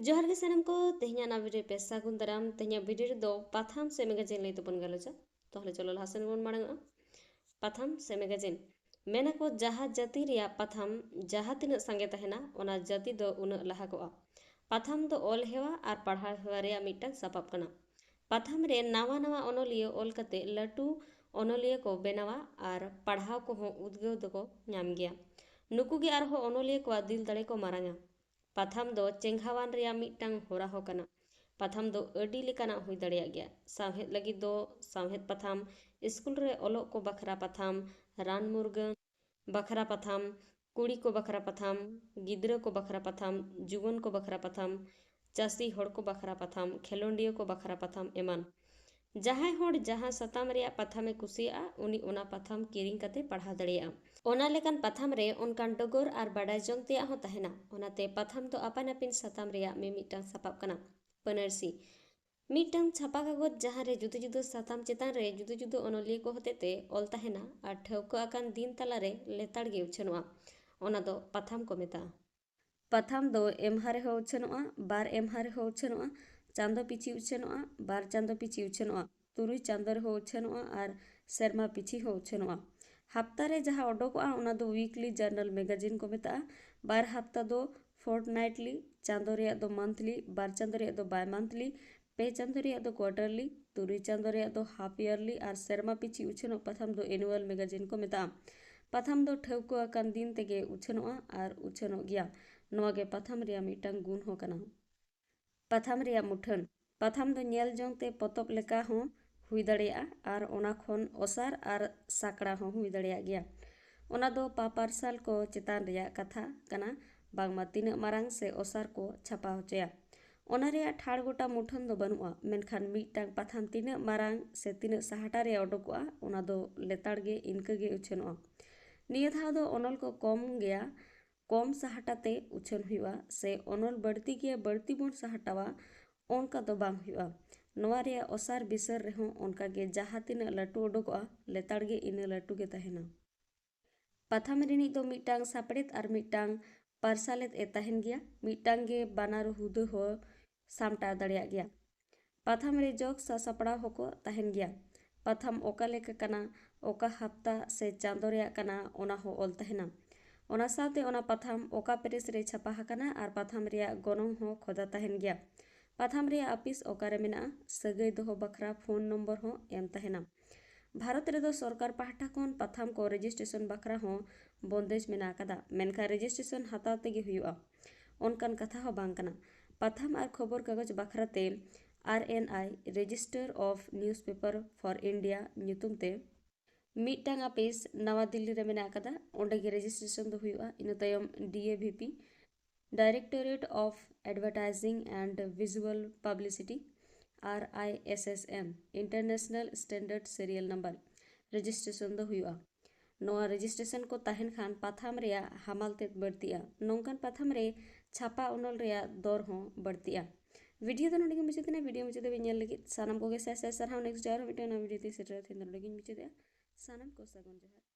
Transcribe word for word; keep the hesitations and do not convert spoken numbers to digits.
ᱡᱚᱦᱟᱨ ᱜᱮ ᱥᱟᱱᱟᱢ ᱠᱚ, ᱛᱮᱦᱮᱧᱟᱜ ᱱᱟᱣᱟ video ᱨᱮ ᱯᱮ ᱥᱟᱹᱜᱩᱱ ᱫᱟᱨᱟᱢ᱾ ᱛᱮᱦᱮᱧᱟᱜ video ᱨᱮᱫᱚ ᱯᱟᱛᱷᱟᱢ ᱥᱮ magazine ᱞᱟᱹᱭ ᱛᱮᱵᱚᱱ ᱜᱟᱞᱚᱪᱟ᱾ ᱛᱟᱦᱚᱞᱮ ᱪᱚᱞᱚ ᱞᱟᱦᱟ ᱥᱮᱱ ᱵᱚᱱ ᱢᱟᱲᱟᱝᱚᱜᱼᱟ᱾ ᱯᱟᱛᱷᱟᱢ ᱥᱮ magazine᱾ ᱢᱮᱱᱟᱠᱚ ᱡᱟᱦᱟᱸ ᱡᱟᱹᱛᱤ ᱨᱮᱭᱟᱜ ᱯᱟᱛᱷᱟᱢ ᱡᱟᱦᱟᱸ ᱛᱤᱱᱟᱹᱜ ᱥᱟᱸᱜᱮ ᱛᱟᱦᱮᱱᱟ, ᱚᱱᱟ ᱡᱟᱹᱛᱤ ᱫᱚ ᱩᱱᱟᱹᱜ ᱞᱟᱦᱟ ᱠᱚᱜᱼᱟ᱾ ᱯᱟᱛᱷᱟᱢ ᱫᱚ ᱚᱞ ᱦᱮᱣᱟ ᱟᱨ ᱯᱟᱲᱦᱟᱣ ᱦᱮᱣᱟ ᱨᱮᱭᱟᱜ ᱢᱤᱫᱴᱟᱝ ᱥᱟᱯᱟᱵ ᱠᱟᱱᱟ᱾ ᱯᱟᱛᱷᱟᱢ ᱨᱮ ᱱᱟᱣᱟ ᱱᱟᱣᱟ ᱚᱱᱚᱞᱤᱭᱟᱹ ᱚᱞ ᱠᱟᱛᱮ ᱞᱟᱹᱴᱩ ᱚᱱᱚᱞᱤᱭᱟᱹ ᱠᱚ ᱵᱮᱱᱟᱣᱟ ᱟᱨ ᱯᱟᱲᱦᱟᱣ ᱠᱚᱦᱚᱸ ᱩᱫᱽᱜᱟᱹᱣ ᱫᱚᱠᱚ ᱧᱟᱢ ᱜᱮᱭᱟ᱾ ᱱᱩᱠᱩ ᱜᱮ ᱟᱨᱦᱚᱸ ᱚᱱᱚᱞᱤᱭᱟᱹ ᱠᱚᱣᱟᱜ ᱫᱤᱞ ᱫᱟᱲᱮ ᱠᱚ ᱢᱟᱨᱟᱝᱟ᱾ ᱯᱟᱛᱷᱟᱢ ᱫᱚ ᱪᱮᱸᱜᱷᱟᱣᱟᱱ ᱨᱮᱭᱟᱜ ᱢᱤᱫᱴᱟᱝ ᱦᱚᱨᱟ ᱦᱚᱸ ᱠᱟᱱᱟ᱾ ᱯᱟᱛᱷᱟᱢ ᱫᱚ ᱟᱹᱰᱤ ᱞᱮᱠᱟᱱᱟᱜ ᱦᱩᱭ ᱫᱟᱲᱮᱭᱟᱜ ᱜᱮᱭᱟ᱾ ᱥᱟᱶᱦᱮᱫ ᱞᱟᱹᱜᱤᱫ ᱫᱚ ᱥᱟᱶᱦᱮᱫ ᱯᱟᱛᱷᱟᱢ, ᱥᱠᱩᱞ ᱨᱮ ᱚᱞᱚᱜ ᱠᱚ ᱵᱟᱠᱷᱨᱟ ᱯᱟᱛᱷᱟᱢ, ᱨᱟᱱ ᱢᱩᱨᱜᱟᱹᱱ ᱵᱟᱠᱷᱨᱟ ᱯᱟᱛᱷᱟᱢ, ᱠᱩᱲᱤ ᱠᱚ ᱵᱟᱠᱷᱨᱟ ᱯᱟᱛᱷᱟᱢ, ᱜᱤᱫᱽᱨᱟᱹ ᱠᱚ ᱵᱟᱠᱷᱨᱟ ᱯᱟᱛᱷᱟᱢ, ᱡᱩᱣᱟᱹᱱ ᱠᱚ ᱵᱟᱠᱷᱨᱟ ᱯᱟᱛᱷᱟᱢ, ᱪᱟᱹᱥᱤ ᱦᱚᱲ ᱠᱚ ᱵᱟᱠᱷᱨᱟ ᱯᱟᱛᱷᱟᱢ, ᱠᱷᱮᱞᱳᱸᱰᱤᱭᱟᱹ ᱠᱚ ᱵᱟᱠᱷᱨᱟ ᱯᱟᱛᱷᱟᱢ ᱮᱢᱟᱱ᱾ ᱡᱟᱦᱟᱸᱭ ᱦᱚᱲ ᱡᱟᱦᱟᱸ ᱥᱟᱛᱟᱢ ᱨᱮᱭᱟᱜ ᱯᱟᱛᱷᱟᱢᱮ ᱠᱩᱥᱤᱭᱟᱜᱼᱟ, ᱩᱱᱤ ᱚᱱᱟ ᱯᱟᱛᱷᱟᱢ ᱠᱤᱨᱤᱧ ᱠᱟᱛᱮ ᱯᱟᱲᱦᱟᱣ ᱫᱟᱲᱮᱭᱟᱜᱼᱟ᱾ ᱚᱱᱟ ᱞᱮᱠᱟᱱ ᱯᱟᱛᱷᱟᱢ ᱨᱮ ᱚᱱᱠᱟᱱ ᱰᱚᱜᱚᱨ ᱟᱨ ᱵᱟᱰᱟᱭ ᱡᱚᱝ ᱛᱮᱭᱟᱜ ᱦᱚᱸ ᱛᱟᱦᱮᱱᱟ᱾ ᱚᱱᱟᱛᱮ ᱯᱟᱛᱷᱟᱢ ᱫᱚ ᱟᱯᱟᱱ ᱟᱹᱯᱤᱱ ᱥᱟᱛᱟᱢ ᱨᱮᱭᱟᱜ ᱢᱤᱢᱤᱫᱴᱟᱝ ᱥᱟᱯᱟᱵ ᱠᱟᱱᱟ᱾ ᱯᱟᱹᱱᱟᱹᱨᱥᱤ᱾ ᱢᱤᱫᱴᱟᱝ ᱪᱷᱟᱯᱟ ᱠᱟᱜᱚᱡᱽ ᱡᱟᱦᱟᱸ ᱨᱮ ᱡᱩᱫᱟᱹ ᱡᱩᱫᱟᱹ ᱥᱟᱛᱟᱢ ᱪᱮᱛᱟᱱ ᱨᱮ ᱡᱩᱫᱟᱹ ᱡᱩᱫᱟᱹ ᱚᱱᱚᱞᱤᱭᱟᱹ ᱠᱚ ᱦᱚᱛᱮᱛᱮ ᱚᱞ ᱛᱟᱦᱮᱱᱟ ᱟᱨ ᱴᱷᱟᱹᱣᱠᱟᱹ ᱟᱠᱟᱱ ᱫᱤᱱ ᱛᱟᱞᱟᱨᱮ ᱞᱮᱛᱟᱲ ᱜᱮ ᱩᱪᱷᱟᱹᱱᱚᱜᱼᱟ, ᱚᱱᱟ ᱫᱚ ᱯᱟᱛᱷᱟᱢ ᱠᱚ ᱢᱮᱛᱟᱜᱼᱟ᱾ ᱯᱟᱛᱷᱟᱢ ᱫᱚ ᱮᱢᱦᱟ ᱨᱮᱦᱚᱸ ᱩᱪᱷᱟᱹᱱᱚᱜᱼᱟ, ᱵᱟᱨ ᱮᱢᱦᱟ ᱨᱮᱦᱚᱸ ᱩᱪᱷᱟᱹᱱᱚᱜᱼᱟ, ᱪᱟᱸᱫᱚ ᱯᱤᱪᱷᱤ ᱩᱪᱷᱟᱹᱱᱚᱜᱼᱟ, ᱵᱟᱨ ᱪᱟᱸᱫᱚ ᱯᱤᱪᱷᱤ ᱩᱪᱷᱟᱹᱱᱚᱜᱼᱟ, ᱛᱩᱨᱩᱭ ᱪᱟᱸᱫᱚ ᱨᱮᱦᱚᱸ ᱩᱪᱷᱟᱹᱱᱚᱜᱼᱟ ᱟᱨ ᱥᱮᱨᱢᱟ ᱯᱤᱪᱷᱤ ᱦᱚᱸ ᱩᱪᱷᱟᱹᱱᱚᱜᱼᱟ᱾ ᱦᱟᱯᱛᱟ ᱨᱮ ᱡᱟᱦᱟᱸ ᱚᱰᱚᱠᱚᱜᱼᱟ, ᱚᱱᱟ ᱫᱚ weekly journal magazine ᱠᱚ ᱢᱮᱛᱟᱜᱼᱟ᱾ ᱵᱟᱨ ᱦᱟᱯᱛᱟ ᱫᱚ fortnightly, ᱪᱟᱸᱫᱚ ᱨᱮᱭᱟᱜ ᱫᱚ monthly, ᱵᱟᱨ ᱪᱟᱸᱫᱚ ᱨᱮᱭᱟᱜ ᱫᱚ bi-monthly, ᱯᱮ ᱪᱟᱸᱫᱚ ᱨᱮᱭᱟᱜ ᱫᱚ quarterly, ᱛᱩᱨᱩᱭ ᱪᱟᱸᱫᱚ ᱨᱮᱭᱟᱜ ᱫᱚ half yearly ᱟᱨ ᱥᱮᱨᱢᱟ ᱯᱤᱪᱷᱤ ᱩᱪᱷᱟᱹᱱᱚᱜ ᱯᱟᱛᱷᱟᱢ ᱫᱚ annual magazine ᱠᱚ ᱢᱮᱛᱟᱜᱼᱟ᱾ ᱯᱟᱛᱷᱟᱢ ᱫᱚ ᱴᱷᱟᱹᱣᱠᱟᱹ ᱟᱠᱟᱱ ᱫᱤᱱ ᱛᱮᱜᱮ ᱩᱪᱷᱟᱹᱱᱚᱜᱼᱟ ᱟᱨ ᱩᱪᱷᱟᱹᱱᱚᱜ ᱜᱮᱭᱟ᱾ ᱱᱚᱣᱟ ᱜᱮ ᱯᱟᱛᱷᱟᱢ ᱨᱮᱭᱟᱜ ᱢᱤᱫᱴᱟᱝ ᱜᱩᱱ ᱦᱚᱸ ᱠᱟᱱᱟ᱾ ᱯᱟᱛᱷᱟᱢ ᱨᱮᱭᱟᱜ ᱢᱩᱴᱷᱟᱹᱱ᱾ ᱯᱟᱛᱷᱟᱢ ᱫᱚ ᱧᱮᱞ ᱡᱚᱝ ᱛᱮ ᱯᱚᱛᱚᱵ ᱞᱮᱠᱟ ᱦᱚᱸ ᱦᱩᱭ ᱫᱟᱲᱮᱭᱟᱜᱼᱟ ᱟᱨ ᱚᱱᱟ ᱠᱷᱚᱱ ᱚᱥᱟᱨ ᱟᱨ ᱥᱟᱠᱲᱟ ᱦᱚᱸ ᱦᱩᱭ ᱫᱟᱲᱮᱭᱟᱜ ᱜᱮᱭᱟ᱾ ᱚᱱᱟ ᱫᱚ ᱯᱟᱯᱟᱨᱥᱟᱞ ᱠᱚ ᱪᱮᱛᱟᱱ ᱨᱮᱭᱟᱜ ᱠᱟᱛᱷᱟ ᱠᱟᱱᱟ, ᱵᱟᱝᱢᱟ ᱛᱤᱱᱟᱹᱜ ᱢᱟᱨᱟᱝ ᱥᱮ ᱚᱥᱟᱨ ᱠᱚ ᱪᱷᱟᱯᱟ ᱦᱚᱪᱚᱭᱟ᱾ ᱚᱱᱟ ᱨᱮᱭᱟᱜ ᱴᱷᱟᱲ ᱜᱚᱴᱟ ᱢᱩᱴᱷᱟᱹᱱ ᱫᱚ ᱵᱟᱹᱱᱩᱜᱼᱟ, ᱢᱮᱱᱠᱷᱟᱱ ᱢᱤᱫᱴᱟᱝ ᱯᱟᱛᱷᱟᱢ ᱛᱤᱱᱟᱹᱜ ᱢᱟᱨᱟᱝ ᱥᱮ ᱛᱤᱱᱟᱹᱜ ᱥᱟᱦᱴᱟ ᱨᱮ ᱚᱰᱚᱠᱚᱜᱼᱟ, ᱚᱱᱟ ᱫᱚ ᱞᱮᱛᱟᱲ ᱜᱮ ᱤᱱᱠᱟᱹ ᱜᱮ ᱩᱪᱷᱟᱹᱱᱚᱜᱼᱟ᱾ ᱱᱤᱭᱟᱹ ᱫᱷᱟᱣ ᱫᱚ ᱚᱱᱚᱞ ᱠᱚ ᱠᱚᱢ ᱜᱮᱭᱟ, ᱠᱚᱢ ᱥᱟᱦᱴᱟ ᱛᱮ ᱩᱪᱷᱟᱹᱱ ᱦᱩᱭᱩᱜᱼᱟ, ᱥᱮ ᱚᱱᱚᱞ ᱵᱟᱹᱲᱛᱤ ᱜᱮᱭᱟ, ᱵᱟᱹᱲᱛᱤ ᱵᱚᱱ ᱥᱟᱦᱴᱟᱣᱟ, ᱚᱱᱠᱟ ᱫᱚ ᱵᱟᱝ ᱦᱩᱭᱩᱜᱼᱟ᱾ ᱱᱚᱣᱟ ᱨᱮᱭᱟᱜ ᱚᱥᱟᱨ ᱵᱤᱥᱟᱹᱨ ᱨᱮᱦᱚᱸ ᱚᱱᱠᱟ ᱜᱮ ᱡᱟᱦᱟᱸ ᱛᱤᱱᱟᱹᱜ ᱞᱟᱹᱴᱩ ᱚᱰᱚᱠᱚᱜᱼᱟ, ᱞᱮᱛᱟᱲ ᱜᱮ ᱤᱱᱟᱹ ᱞᱟᱹᱴᱩ ᱜᱮ ᱛᱟᱦᱮᱱᱟ᱾ ᱯᱟᱛᱷᱟᱢ ᱨᱤᱱᱤᱡ ᱫᱚ ᱢᱤᱫᱴᱟᱝ ᱥᱟᱯᱲᱮᱛ ᱟᱨ ᱢᱤᱫᱴᱟᱝ ᱯᱟᱨᱥᱟᱞᱮᱫ ᱮ ᱛᱟᱦᱮᱱ ᱜᱮᱭᱟ᱾ ᱢᱤᱫᱴᱟᱝ ᱜᱮ ᱵᱟᱱᱟᱨ ᱦᱩᱫᱟᱹ ᱦᱚᱸ ᱥᱟᱢᱴᱟᱣ ᱫᱟᱲᱮᱭᱟᱜ ᱜᱮᱭᱟ᱾ ᱯᱟᱛᱷᱟᱢ ᱨᱮ ᱡᱚᱜᱽ ᱥᱟᱥᱟᱯᱲᱟᱣ ᱦᱚᱸᱠᱚ ᱛᱟᱦᱮᱱ ᱜᱮᱭᱟ᱾ ᱯᱟᱛᱷᱟᱢ ᱚᱠᱟ ᱞᱮᱠᱟ ᱠᱟᱱᱟ, ᱚᱠᱟ ᱦᱟᱯᱛᱟ ᱥᱮ ᱪᱟᱸᱫᱚ ᱨᱮᱭᱟᱜ ᱠᱟᱱᱟ, ᱚᱱᱟ ᱦᱚᱸ ᱚᱞ ᱛᱟᱦᱮᱱᱟ᱾ ᱚᱱᱟ ᱥᱟᱶᱛᱮ ᱚᱱᱟ ᱯᱟᱛᱷᱟᱢ ᱚᱠᱟ ᱯᱨᱮᱥ ᱨᱮ ᱪᱷᱟᱯᱟ ᱟᱠᱟᱱᱟ ᱟᱨ ᱯᱟᱛᱷᱟᱢ ᱨᱮᱭᱟᱜ ᱜᱚᱱᱚᱝ ᱦᱚᱸ ᱠᱷᱚᱫᱟ ᱛᱟᱦᱮᱱ ᱜᱮᱭᱟ᱾ ᱯᱟᱛᱷᱟᱢ ᱨᱮᱭᱟᱜ ᱟᱹᱯᱤᱥ ᱚᱠᱟᱨᱮ ᱢᱮᱱᱟᱜᱼᱟ, ᱥᱟᱹᱜᱟᱹᱭ ᱫᱚᱦᱚ ᱵᱟᱠᱷᱨᱟ ᱯᱷᱳᱱ ᱱᱚᱢᱵᱚᱨ ᱦᱚᱸ ᱮᱢ ᱛᱟᱦᱮᱱᱟ᱾ ᱵᱷᱟᱨᱚᱛ ᱨᱮᱫᱚ ᱥᱚᱨᱠᱟᱨ ᱯᱟᱦᱴᱟ ᱠᱷᱚᱱ ᱯᱟᱛᱷᱟᱢ ᱠᱚ ᱨᱮᱡᱤᱥᱴᱨᱮᱥᱚᱱ ᱵᱟᱠᱷᱨᱟ ᱦᱚᱸ ᱵᱚᱱᱫᱮᱡᱽ ᱢᱮᱱᱟᱜ ᱟᱠᱟᱫᱟ, ᱢᱮᱱᱠᱷᱟᱱ ᱨᱮᱡᱤᱥᱴᱨᱮᱥᱚᱱ ᱦᱟᱛᱟᱣ ᱛᱮᱜᱮ ᱦᱩᱭᱩᱜᱼᱟ, ᱚᱱᱠᱟᱱ ᱠᱟᱛᱷᱟ ᱦᱚᱸ ᱵᱟᱝ ᱠᱟᱱᱟ᱾ ᱯᱟᱛᱷᱟᱢ ᱟᱨ ᱠᱷᱚᱵᱚᱨ ᱠᱟᱜᱚᱡᱽ ᱵᱟᱠᱷᱨᱟ ᱛᱮ R N I, Register of Newspaper for India ᱧᱩᱛᱩᱢ ᱛᱮ ᱢᱤᱫᱴᱟᱝ ᱟᱹᱯᱤᱥ ᱱᱟᱣᱟ ᱫᱤᱞᱞᱤ ᱨᱮ ᱢᱮᱱᱟᱜ ᱟᱠᱟᱫᱟ, ᱚᱸᱰᱮ ᱜᱮ ᱨᱮᱡᱤᱥᱴᱨᱮᱥᱚᱱ ᱫᱚ ᱦᱩᱭᱩᱜᱼᱟ᱾ ᱤᱱᱟᱹ ᱛᱟᱭᱚᱢ D A V P, Directorate of Advertising and Visual Publicity, R I S S M, International Standard Serial Number, registration ᱫᱚ ᱦᱩᱭᱩᱜᱼᱟ᱾ ᱱᱚᱣᱟ ᱨᱮᱡᱤᱥᱴᱨᱮᱥᱚᱱ ᱠᱚ ᱛᱟᱦᱮᱱ ᱠᱷᱟᱱ ᱯᱟᱛᱷᱟᱢ ᱨᱮᱭᱟᱜ ᱦᱟᱢᱟᱞ ᱛᱮᱫ ᱵᱟᱹᱲᱛᱤᱜᱼᱟ᱾ ᱱᱚᱝᱠᱟᱱ ᱯᱟᱛᱷᱟᱢ ᱨᱮ ᱪᱷᱟᱯᱟ ᱚᱱᱚᱞ ᱨᱮᱭᱟᱜ ᱫᱚᱨ ᱦᱚᱸ ᱵᱟᱹᱲᱛᱤᱜᱼᱟ᱾ ᱵᱷᱤᱰᱤᱭᱳ ᱫᱚ ᱱᱚᱰᱮ ᱜᱮ ᱢᱩᱪᱟᱹᱫ ᱮᱱᱟ᱾ ᱵᱷᱤᱰᱤᱭᱳ ᱢᱩᱪᱟᱹᱫ ᱫᱷᱟᱹᱵᱤᱡ ᱧᱮᱞ ᱞᱟᱹᱜᱤᱫ ᱥᱟᱱᱟᱢ ᱠᱚᱜᱮ ᱥᱟᱭ ᱥᱟᱭ ᱥᱟᱨᱦᱟᱣ᱾ ᱱᱮᱠᱥᱴ ᱟᱨᱦᱚᱸ ᱢᱤᱫᱴᱟᱝ ᱱᱟᱣᱟ ᱵᱷᱤᱰᱤᱭᱳ ᱛᱮ ᱥᱮᱴᱮᱨ ᱛᱮᱦᱮᱧ ᱫᱚ ᱱᱚᱰᱮ ᱜᱮᱧ ᱢᱩᱪᱟᱹᱫᱮᱜᱼᱟ᱾ ᱥᱟᱱᱟᱢ ᱠᱚ ᱥᱟᱹᱜᱩᱱ ᱡᱚᱦᱟᱨ᱾